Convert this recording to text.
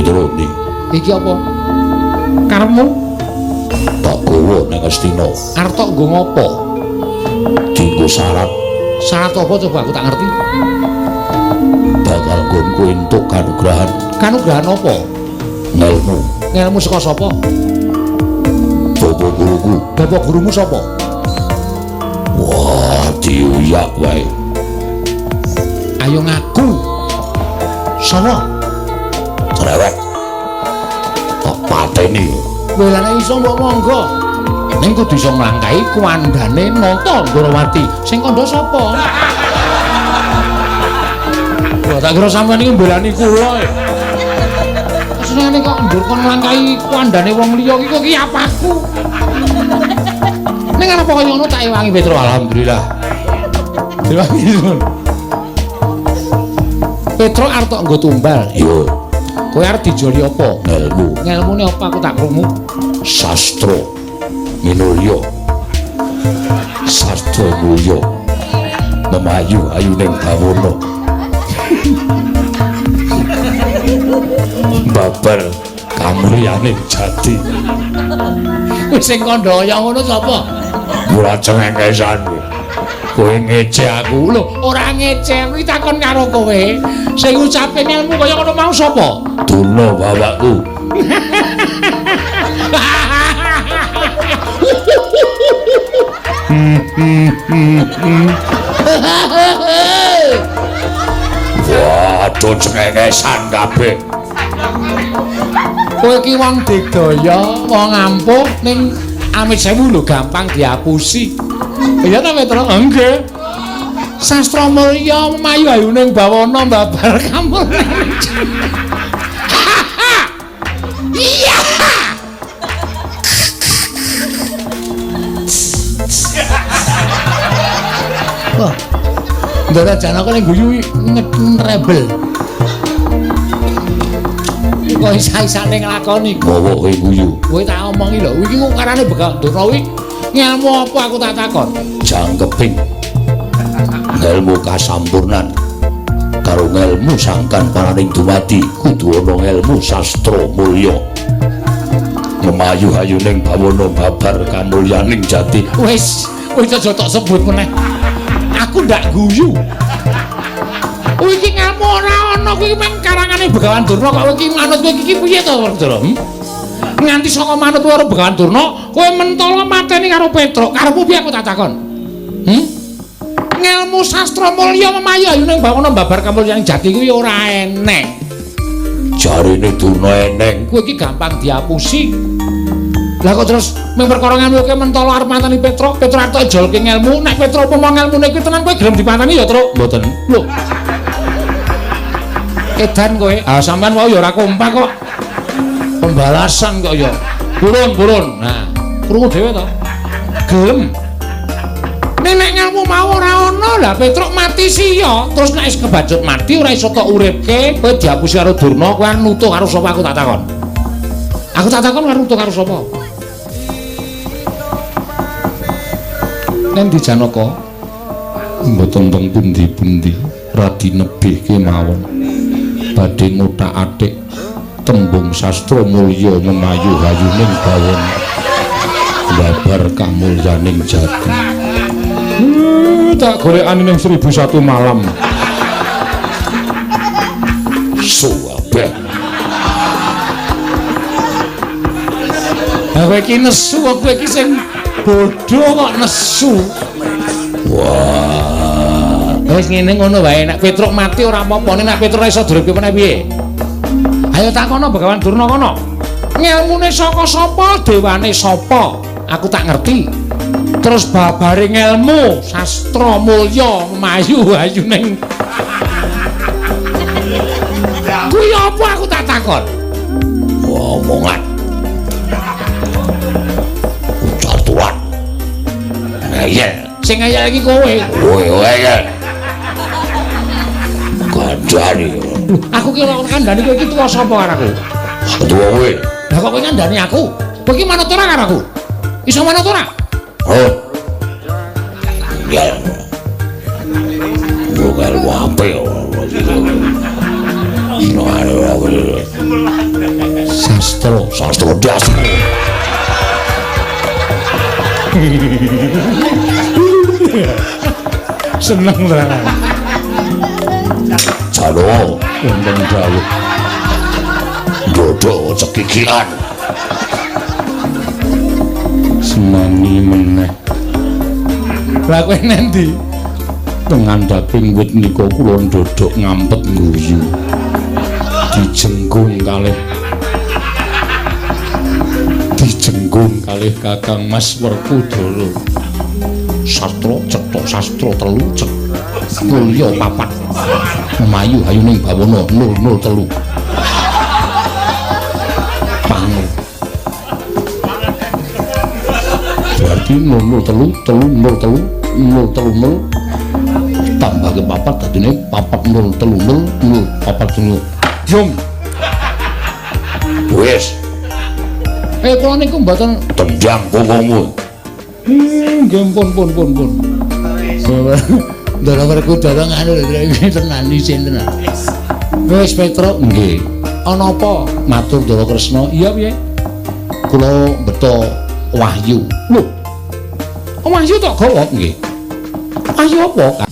Petro ndi? Iki apa? Karepmu? Tak gawa ning Astina. Arep tok nggo ngopo? Dinggo syarat. Syarat apa coba aku tak ngerti. Bakal nggonku entuk kanugrahan. Kanugrahan apa? Ngelmu. Ngelmu saka sapa? Bapak guruku. Bapak gurumu sapa? Wah, diuyak wae. Ayo ngaku. Sapa? Cerewet. Tak pateni. Kowe lha nek iso mbok monggo. Ning kudu iso nglangkahi kuwandane Nata Ndorowati. Sing kandha sapa? Wah, tak kira sampean iki mbelani kula e. Senengane kok ndur kon nglangkahi kuwandane wong liya iki kok iki apaku. Ning ana kaya ngono tak ewangi Petro, alhamdulillah. Diwangi sun. Petro arep tok nggo tumbal. Yo, Kowe arep dijoli apa? ngelmu. Ngelmune apa aku tak krungu? Sastra minulya. Sastra mulya. Memayu ayuning bawana. Babar kamulyaning jati. Wis sing kandha kaya ngono sapa? Ora cengengesan. Kowe ngece aku. Lho, ora ngece, kuwi takon karo kowe. Sing ngucape ngelmu kaya ngono mau sapa? Durna bapakku. Waduh, cengengesan kabeh. Kowe iki wong digdaya, wong ampuh ning amit sewu lho gampang diapusi. Iya ta Petro? Nggih. Sastra mulya mayu ayuning bawana babar kamulyan. Iya. Wah. Ndara Janaka ning guyu ngetrebel. Kok isa-isane nglakoni? Bawa kowe guyu. Kowe tak omongi lho, iki kok karane Begawan Durna kuwi ngelmu apa aku tak takon? Jangkeping ngelmu kasampurnan karo ngelmu sangkan paraning dumadi kudu ana ngelmu sastra mulya. Memayu hayuning bawana babar kamulyaning jati. Wis, wis aja tok sebut meneh. Aku ndak guyu. Kuwi iki ngelmu ora ana, kuwi mung karangane Begawan Durna kok iki manut kowe iki piye to, Werkudara? Nganti saka manut karo Begawan Durna, kowe mentolo mateni karo Petruk. Karepmu piye aku tak takon? Ngelmu sastra mulya memayu ayuning bawana babar kamulyaning jati kuwi ora eneng. Jarine Durna eneng. Kowe iki gampang diapusi. Lah kok terus mung perkara ngelmu kowe mentolo arep mateni Petruk, Petruk arep tok ijolke ngelmu, nek Petruk umpama ngelmune kuwi tenan kowe gelem dipateni ya, Truk? Mboten. Lho. Edan kowe. Ah sampean wau ya ora kompak kok. Pembalasan kok ya. Purun, purun. Nah, krungu dhewe to. Gelem. Nek nek ngelmu mau ora ana, lah Petruk mati siya. Terus nek wis kebacut mati ora iso tok uripke, kowe diapusi karo Durna, kowe arep nutuh karo sapa aku tak takon. Aku tak takon karo nutuh karo sapa? Neng di Janaka? Mboten teng pundi-pundi, radi nebih kemawon. Badhe ngothak-athik tembung sastra mulya memayu hayuning bawana babar kamulyaning jati. Tak golekane ning 1001 malam. Suwabeh. Lah kowe iki nesu, kowe iki sing bodho kok nesu. Wah. Wis ngene ngono wae, nek Petruk mati ora apa-apa, nek Petruk ora iso duripke meneh piye? Ayo takono Begawan Durna kono. Ngelmune saka sapa, dewane sapa? Aku tak ngerti. Terus babare ngelmu sastra mulya mayu ayuning kuwi apa aku tak takon? Omongan. Ucar-tuan. Ngeyel. Sing ngeyel iki kowe. Kowe ngeyel. Kandhani. Aku ki ora kandhani kowe iki tuwa sapa karo aku? Tuwa kowe. Lah kok kowe ngandhani aku? Kowe iki manut ora karo aku? Iso manut ora? Oh. Ngeyel. Bukan wape. Sastra, Sastra dasmu. Seneng tenan. Jalo Wonten dawuh. Dodo cekikian. Senengi meneh. Lah kowe nendi? Teng ngandhaping wit nika kula ndodhok ngampet ngguyu. Dijenggung kalih Kakang Mas Werkudara. Sastra cetha sastra telu cet mulya papat. Mayu hayuning bawana 003. Pangu. Berarti 003 303 030 tambah ke papat dadine 4 0 3 0 0 4 0. Jom. Wis, Kula niku mboten tendang pungkungmu. Nggih pun. Ndara Werkudara nganu lho iki tenan isin tenan. Wis Petruk nggih. Ana apa? Matur Ndara Kresna. Iya piye? Kula beto wahyu. Lho. Wahyu tok gawa nggih. Wahyu apa?